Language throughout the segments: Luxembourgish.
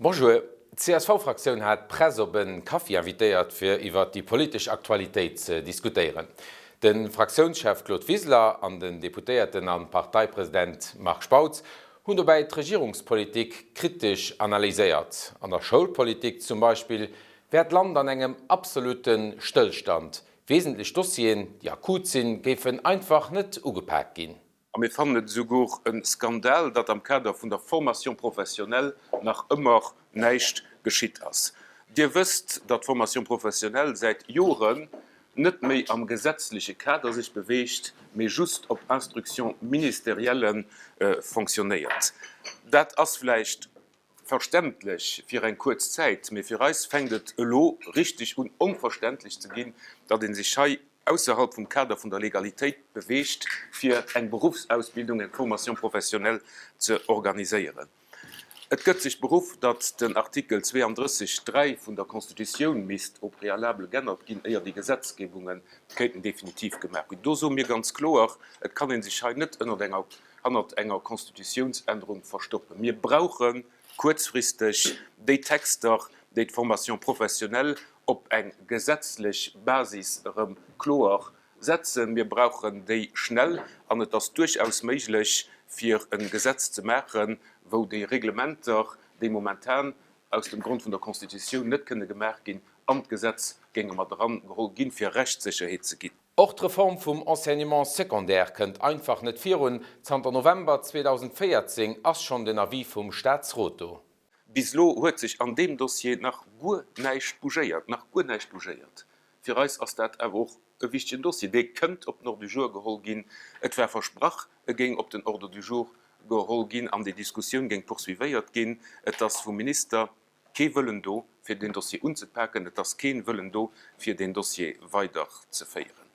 Bonjour, D'CSV-Fraktioun hat d'Press op e Kaffi invitéiert fir iwwert déi politesch Aktualitéit ze diskutéieren. De Fraktiounschef Claude Wiseler an den Deputéierten a Parteipresident Marc Spautz hunn dobäi d'Regierungspolitik kritesch analyséiert. An der Schoulpolitik zum Beispill wär d'Land an engem absolute Stëllstand. Wesentlech Dossieren, déi akut sinn, géifen einfach net ugepak ginn. A mir fannen et esouguer e Skandal, datt am Kader vun der Formation professionnelle nach ëmmer näischt geschitt ass. Dir wësst, datt d'Formation professionnelle säit Joren net méi am gesetzleche Kader sech beweegt, mee just op Instruction ministérielle fonctionnéiert. Dat ass vläicht Verständlech fir eng kuerz Zäit, mee fir eis fänkt et elo richteg un onverständlech ze ginn, datt ee sech hei ausserhalb vum Kader vun der Legalitéit beweegt, fir eng Beruffsausbildung, eng Formation professionnelle ze organiséieren. Et gëtt sech beruff, datt den Artikel 32, 3 vun der Constitutioun misst au préalable g'ännert ginn, éier déi Gesetzgebunge kéinten definitiv gemaach ginn. Do soe mir ganz kloer, Et kann ee sech hei net ënnert enger hannert enger Constitutiounsännerung verstoppen. Mir brauche kuerzfristeg déi Texter, déi d'Formation professionnelle op eng gesetzlech Basis erëm kloer setzen. Mir brauchen déi schnell an et ass duerchaus méiglech, fir e Gesetz ze maachen, wou déi Reglementer, déi momentan aus dem Grond vun der Constitutioun net kënne gemaach ginn, an d'Gesetz géinge mat erangeholl ginn, fir Rechtssécherheet ze ginn. Och d'Reform vum Enseignement secondaire kënnt einfach net virun. Zanter November 2014 ass schonn den Avis vum Staatsrot do. Bis elo huet sech an deem Dossier nach guer näischt bougéiert, nach guer näischt bougéiert. Fir eis ass dat awer och e wichtegen Dossier. Dee kënnt op den Ordre du jour geholl ginn. Et war versprach, e géing op den Ordre du jour geholl ginn an déi Diskussioun géing poursuivéiert ginn. Et ass vum Minister Kee Wëllen do, fir deen Dossier unzepaken. Et ass kee Wëllen do, fir deen Dossier weiderzeféieren.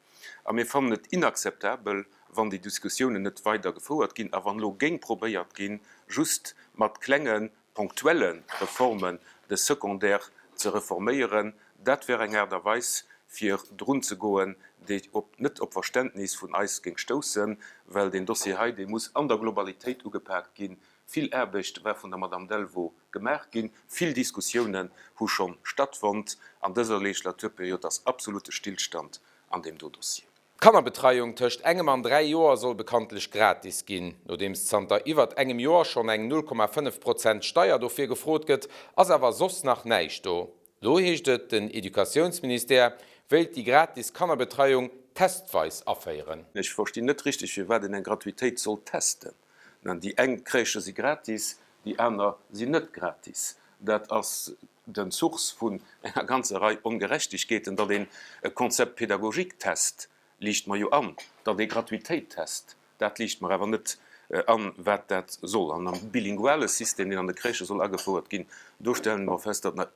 A mir fannen et inakzeptabel, wann déi Diskussiounen net weider gefouert ginn a wann elo géing probéiert ginn, just mat klenge ponktuelle Reformen de Secondaire ze reforméieren. Dat wär eng Aart a Weis, fir drunzegoen, déi op net op Verständnis vun eis géing stoussen, well deen Dossier hei, dee muss an der Globalitéit ugepaakt ginn. Vill Aarbecht war vun der Madame Delvaux gemaach ginn, vill Diskussiounen hu schonn stattfonnt. An dëser Legislaturperiod ass absolute Stillstand an deem do Dossier. D'Kannerbetreiung tëscht engem an 3 Joer soll bekanntlech gratis ginn. Nodeems zanter iwwert engem Joer schonn eng 0,5 Prozent Steier dofir gefrot gëtt, ass awer soss nach näischt do. Lo heescht et, den Educatiounsministère wéilt déi gratis Kannerbetreiung testweis aféieren. Ech verstinn net richteg, firwat een eng Gratuitéit soll testen. Déi eng Crèchë si gratis, déi aner sinn net gratis. Dat ass den Source vun enger ganzer Rei Ongerechtegkeeten. Datt een e Concept pédagogique test, liicht mer jo an. Datt ee Gratuitéit test, dat liicht mer awer net an, wat dat soll. An am bilinguale System, deen an de Crèchë soll agefouert ginn, do stelle mer fest, datt nach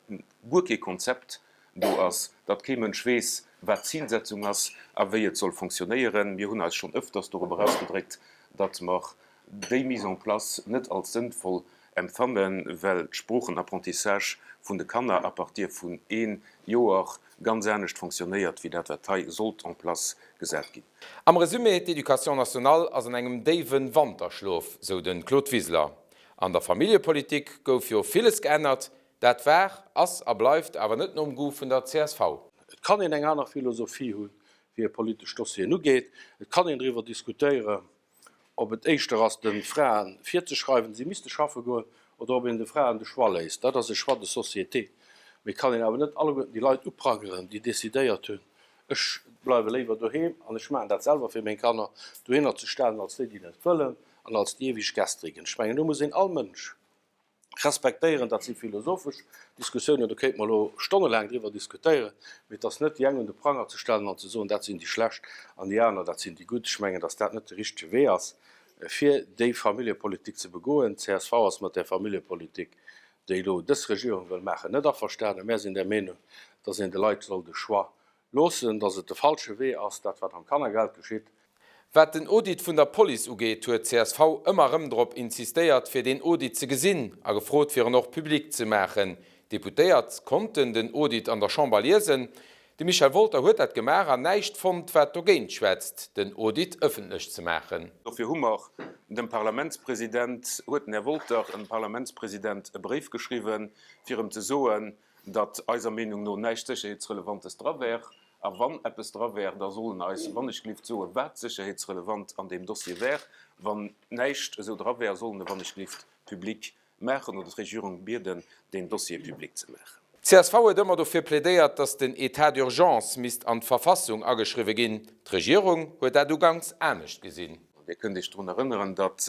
guer kee Konzept do ass, datt kee Mënsch weess, wat d'Zilsetzung ass a wéi et soll fonctionnéieren. Mir hunn eis schonn ëfters dorobber ausgedréckt, datt mer déi Mise en place net als sënnvoll empfannen, well d'Sproochen-Apprentissage vun de Kanner à partir vun ee Joer ganz anescht fonctionnéiert wéi dat, wat hei sollt en place gesat ginn. Am Resumé, D'Education nationale ass an engem déiwe Wanterschlof, sou de Claude Wiseler. An der Familljepolitik gouf jo villes geännert, Dat war, ass a bleift awer net nom Goût vun der csv. Et kann een eng aner Philosophie hunn, wéi ee politesch Dossieren ugeet. Et kann een driwwer diskutéieren, ob et éischter ass, de Frae virzeschreiwen, si misste schaffe goen, oder ob een de Fraen de Choix léisst. Dat ass e Choix de société. Mee et kann een awer net alleguerten déi Leit uprangeren, déi decidéiert hunn, ech bleiwe léiwer doheem an ech maachen dat selwer fir meng Kanner, dohinner ze stellen als déi, déi net wëllen an als déi eweg Gestrigen. Ech mengen, do muss een all Mënsch respektéieren. Dat si philosophesch Diskussiounen, do kéinte mer elo stonnelaang driwwer diskutéieren, mee et ass net déi eng un de Pranger ze stellen an ze soen, dat sinn déi schlecht an déi aner, dat sinn déi gutt. Ech mengen, datt dat net de richtege Wee ass, fir déi Familljepolitik ze begoen. D'CSV ass mat där Familljepolitik, déi elo dës Regierung wëll maachen, net averstanen. Mär sinn der Meenung, datt een de Leit soll de Choix Loossen, datt et de falsche Wee ass, dat wat am Kannergeld geschitt. Wat den Audit vun der Police ugeet, huet csv ëmmer erëm drop insistéiert, fir deen Audit ze gesinn a gefrot, fir en och public ze maachen. D'Deputéiert konnten den Audit an der Chamber liesen. De Michel Wolter huet dat gemaach an näischt fonnt, wat dogéint schwätzt, den Audit ëffentlech ze maachen. Dofir hu mer dem Parlamentspresident, huet den Här Wolter dem Parlamentspresident e Bréif geschriwwen, fir em ze soen, datt eiser Meenung no näischt Sécherheetsrelevantes dra wär, a wann eppes dra wär, da soll en eis wannechgelift soen, wat sécherheetsrelevant an deem Dossier wär. Wann näischt esou dra wär, soll en e wannechgelift public maachen oder d'Regierung bieden, deen Dossier public ze maachen. Csv huet ëmmer dofir plädéiert, datt den État d'urgence misst an d'Verfassung ageschriwwe ginn. D'Regierung huet dat uganks anescht gesinn. Dir kënnt Iech drun erënneren, datt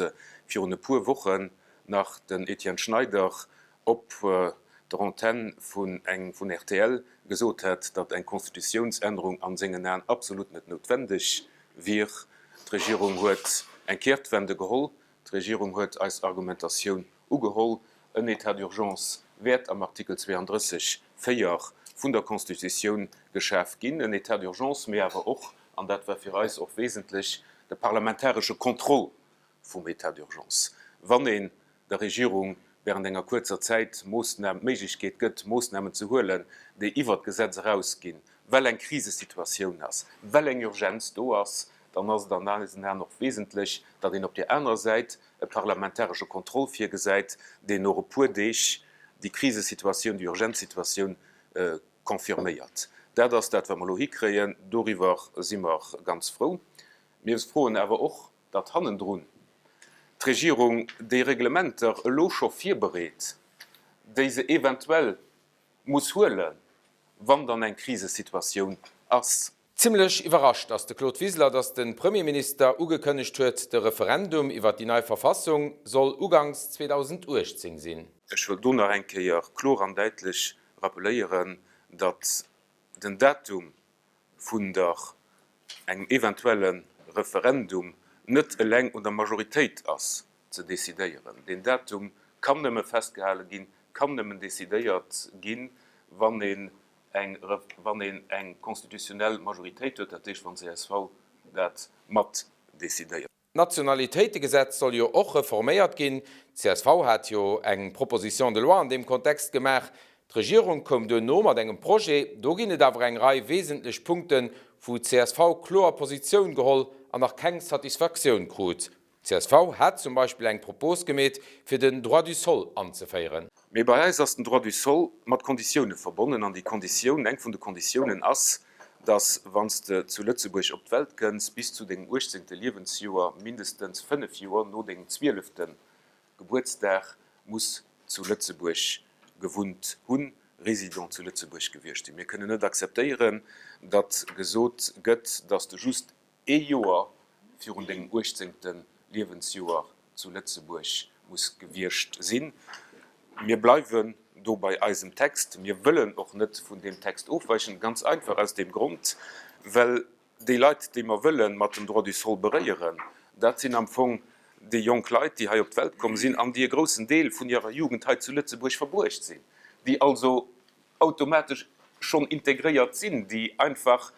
virun e puer Wochen nach den Etienne Schneider op der Antenn vun eng vun rtl gesot hätt, datt eng Constitutiounsännerung an sengen Aen absolut net noutwendeg wier. D'Regierung huet eng Kehrtwende geholl. D'Regierung huet eis Argumentatioun ugeholl. En État d'urgence wäert am Artikel 32, 4 vun der Constitutioun geschaf ginn. En État d'urgence, mee awer och, an dat war fir eis och wesentlech, de parlamentaresche Contrôle vum État d'urgence. Wann een der Regierung während enger kuerzer Zäit Moossnam, d'Méiglechkeet gëtt, Moossnamen ze huelen, déi iwwert d'Gesetz erausginn, well eng Krisesituatioun ass, well eng Urgenz do ass, dann ass et an eisen Aen och wesentlech, datt een op där anerer Säit e parlamentaresche Contrôle virgesäit, deen no e puer Deeg déi Krisesituatioun, déi urgent Situatioun confirméiert. Dat ass dat, wat mer elo hikréien. Doriwwer si mer ganz frou. Mir froen awer och, datt hannendrun d'Regierung déi Reglementer elo scho virbereet, déi se eventuell muss huelen, wann dann eng Krisesituatioun ass. Zimlech iwwerrascht ass de Claude Wiseler, datt de Premierminister ugekënnegt huet, de Referendum iwwer déi nei Verfassung soll uganks 2018 sinn. Ech wëll do nach eng Kéier kloer an däitlech rappeléieren, datt den Datum vun der engem eventuelle Referendum net eleng un der Majoritéit ass ze decidéieren. Deen Datum kann nëmme festgehale ginn, kann nëmmen decidéiert ginn, wann een eng wann een eng constitutionnel Majoritéit huet, dat heescht wann csv dat mat decidéiert. D'Nationalitéitegesetz soll jo och reforméiert ginn. Csv hat jo eng Proposition de loi an deem Kontext gemaach. D'Regierung koum duerno mat engem Projet. Do ginn et awer eng Rei wesentlech Punkten, wou csv kloer Positioun geholl an nach keng Satisfaktioun krut. Csv hat zum Beispill eng Propos gemeet, fir den Droit du sol anzeféieren. Mee bei eis ass den Droit du sol mat Konditioune verbonnen. An déi Konditioun, eng vun de Konditiounen ass, dass, wann s de zu Lëtzebuerg op d'Welt kënns, bis zu dengem uechtzéngte Liewensjoer, mindestens fënnef Joer no dengem zwielefte Gebuertsdag, muss zu Lëtzebuerg gewunnt hunn, Résident zu Lëtzebuerg gewiescht sinn. Mir kënnen net akzeptéieren, datt gesot gëtt, dass de just ee Joer virun dengem uechtzéngte Liewensjoer zu Lëtzebuerg muss gewiescht sinn. Mir bleiwen do bei eisem Text. Mir wëllen och net vun deem Text ofweichen, ganz einfach aus deem Grond, well déi Leit, déi mer wëlle mat dem Droit du sol beréieren, dat sinn am Fong déi jonk Leit, déi hei op d'Welt komm sinn an déi e groussen Deel vun hirer Jugend hei zu Lëtzebuerg verbruecht sinn, déi also automatesch schonn integréiert sinn, déi einfach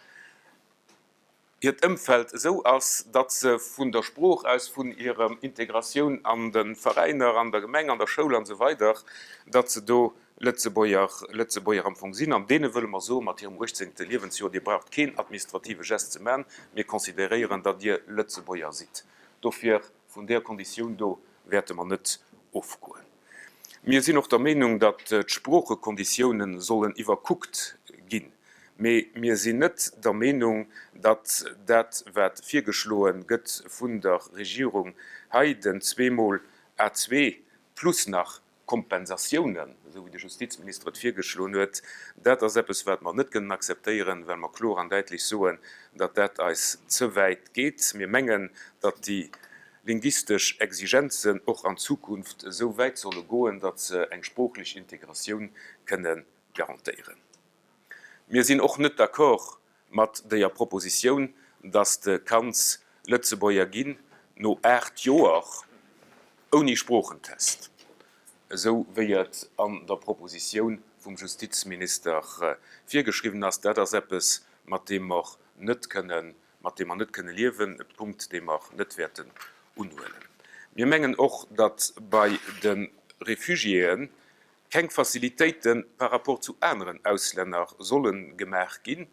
hiert Ëmfeld esou ass, datt se vun der Sprooch aus, vun hirem Integratioun an de Veräiner, an der Gemeng, an der Schoul an esou weider, datt se do Lëtzebuerger, Lëtzebuerger am Fong sinn. An deene wëlle mer soen, mat hirem uechtzéngte Liewensjoer, Dir braucht keen administrative Gest ze man, mir consideréieren, datt Dir Lëtzebuerger sidd. Dofir, vun där Konditioun do wäerte mer net ofgoen. Mir sinn och der Meenung, datt d'Sproochekonditiounen sollen iwwerkuckt ginn. Mee mir sinn net der Meenung, datt dat, wat virgeschloe gëtt vun der Regierung hei, den zweemol A2 plus nach Kompensatiounen, esou wéi de Justizminister et virgeschloen huet, dat ass eppes, wat mer net kënnen akzeptéieren, well mer kloer an däitlech soen, datt dat eis ze wäit geet. Mir mengen, datt déi linguistesch Exigenzen och an Zukunft esou wäit solle goen, datt se eng sproochlech Integratioun kënne garantéieren. Mir sinn och net d'accord mat déier Propositioun, dass de kanns Lëtzebuerger ginn no 8 Joer ouni Sproochentest, esou wéi et an der Propositioun vum Justizminister virgeschriwwen ass. Dat ass eppes, mat deem mer net kënnen, mat deem mer net kënne liewen, e Punkt, dee mer net wäerten unhuelen. Mir mengen och, datt bei de Réfugiéen. Keng Facilitéite par rapport zu aneren Auslänner solle gemaach ginn,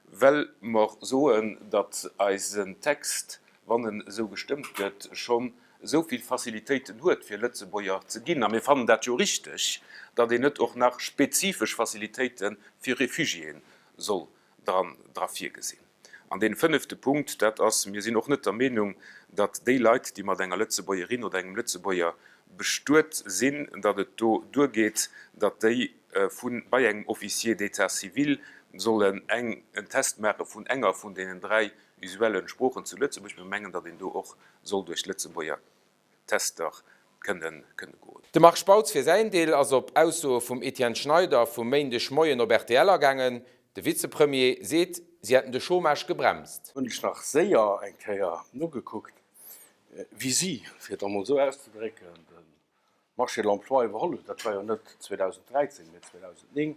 well mer soen, datt eisen Text, wann en esou gestëmmt gëtt, schonn esou vill Facilitéiten huet fir Lëtzebuerger ze ginn. A mir fannen dat jo richteg, datt een net och nach spezifesch Facilitéite fir Réfugiéen soll dran dra virgesinn. An dee fënnefte Punkt, dat ass, Mir sinn och net der Meenung, datt déi Leit, déi mat enger Lëtzebuergerin oder engem Lëtzebuerger bestuet sinn, datt et do duergeet, datt déi vu bei engem Officier d'état civil sollen eng en Test maache vun enger vun deenen dräi usuellen Sproochen zu Lëtzebuerg. Mir mengen, datt een do och soll duerch d'Lëtzebuerger Tester kënne goen. De Marc Spautz fir säin Deel ass op Aussoe vum Etienne Schneider vum Méindeg Moien op rtl agaangen. De Vizepremier seet, si hätten de Chômage gebremst. Hunn ech nach séier eng Kéier nogekuckt, wéi si, fir et emol esou auszedrécken, de Marché de l'emploi iwwerholl huet. Dat war jo net 2013, mee 2009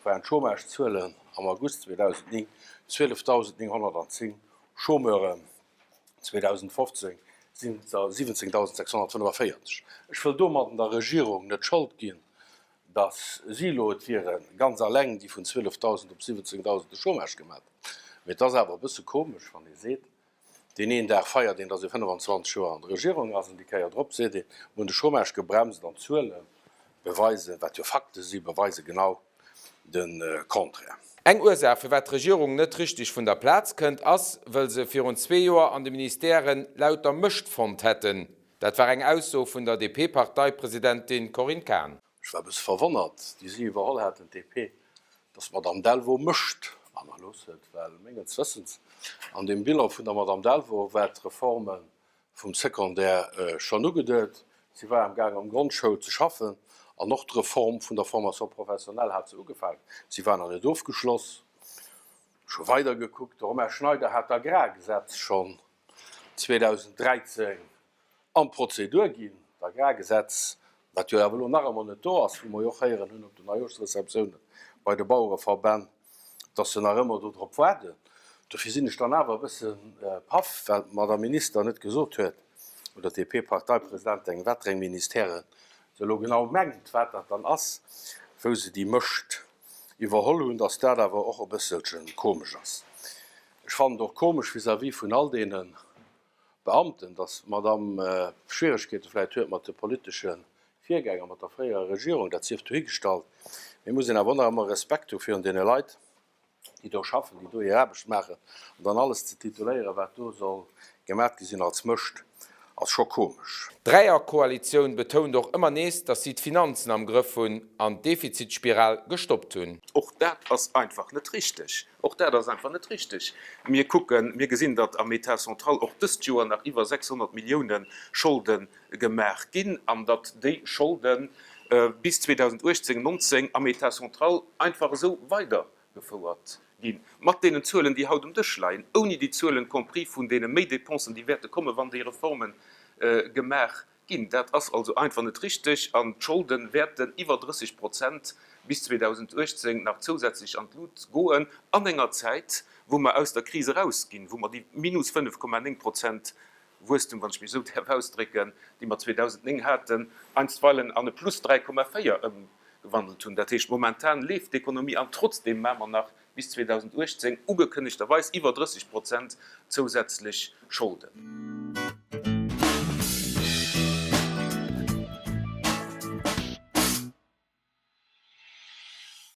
waren d'Chômagezuelen am August 2009 12.910 Chômeuren. 2015 sinn et der 17.645. Ech wëll domadden der Regierung net d'Schold ginn, datt si elo et wiere ganz alleng, déi vun 12.000 op 17.000 de Chômage gemat hunn. Mee et ass awer e bësse komesch, wann ee seet, deen een Dag feiert een, datt ee 25 Joer an der Regierung ass, an déi Kéier drop seet een, mir hunn de Chômage gebremst an d'Zuele beweisen, wat jo Fakte si, beweise genau de Contraire. Eng Ursaach, firwat d'Regierung net richteg vun der Plaz kënnt, ass, wëll se virun zwee Joer an de Ministèren lauter Mëscht fonnt hätten. Dat war eng Ausso vun der DP-Parteipresidentin Corinne Cahen. Ech war e bësse verwonnert, déi si iwwerholl haten, d'DP, datt d'Madame Delvaux Mëscht hannerlooss huet, well menges Wëssens an deem Bilan vun der Madame Delvaux war d'Reforme vum Secondaire schonn ugeduet. Si war am gaang am Grondschoul ze schaffen an och d'Reform vun der Formation professionnelle hat se ugefaangen. Si war nach net ofgeschloss. Ech hu weider gekuckt, de Romain Schneider hat d'Agrargesetz schonn 2013 an d'Prozedur ginn. D'Agrargesetz, wat jo awer elo nach ëmmer net do ass, wou mer jo och héieren hunn op den Neijooschreceptiounen bei de Bauereverbänn, dass se nach ëmmer do drop waarden. Dofir sinn ech dann awer e bësse paff, well d'Madame Minister net gesot huet, oder d'DP-Parteipresidentin, wat fir eng Ministèren se elo genau mengt, wat dat dann ass, wou se déi Mëscht iwwerholl hunn, dass dat awer och e bësselche komesch ass. Ech fannen et och komesch vis-à-vis vun all deene Beamten, dass d'Madame Schwieregkeete vläicht huet mat de politesche Virgänger, mat der fréierer Regierung, dat sief dohigestallt, mee et muss een awer och nach ëmmer Respekt hu virun deene Leit, déi do schaffen, déi do hir Aarbecht maachen, an dann alles ze tituléieren, wat do soll gemat gi sinn als Mëscht, ass scho komesch. D'Dräierkoalitioun betount och ëmmer nees, datt si d'Finanzen am Grëff hunn an d'Defizitspiral gestoppt hunn. Och dat ass einfach net richteg. Och dat ass einfach net richteg. Mir kucken, mir gesinn, datt am État central och dëst Joer nach iwwer 600 Millioune Scholde gemaach ginn an datt déi Scholde bis 2018, 19 am État central einfach esou weidergefouert ginn, mat deenen Zuelen, déi haut um Dësch leien, ouni déi Zuelen compris vun deene Méidépensen, déi wäerte kommen, wann déi Reforme gemaach ginn. Dat ass also einfach net richteg an d'Scholde wäerten iwwer 30 Prozent bis 2018 nach zousätzlech an d'Lut goen, an enger Zäit, wou mer aus der Kris erausginn, wou mer déi minus 5,9 Prozent Wuesstum, wann ech mech esou däerf ausdrécken, déi mer 2009 haten, einstweilen an e plus 3,4 ëmgewandelt hunn. Dat heescht, momentan leeft d'Ekonomie an trotzdeem maache mer nach bis 2018 ugekënnegterweis iwwer 30 Prozent zousätzlech Scholden.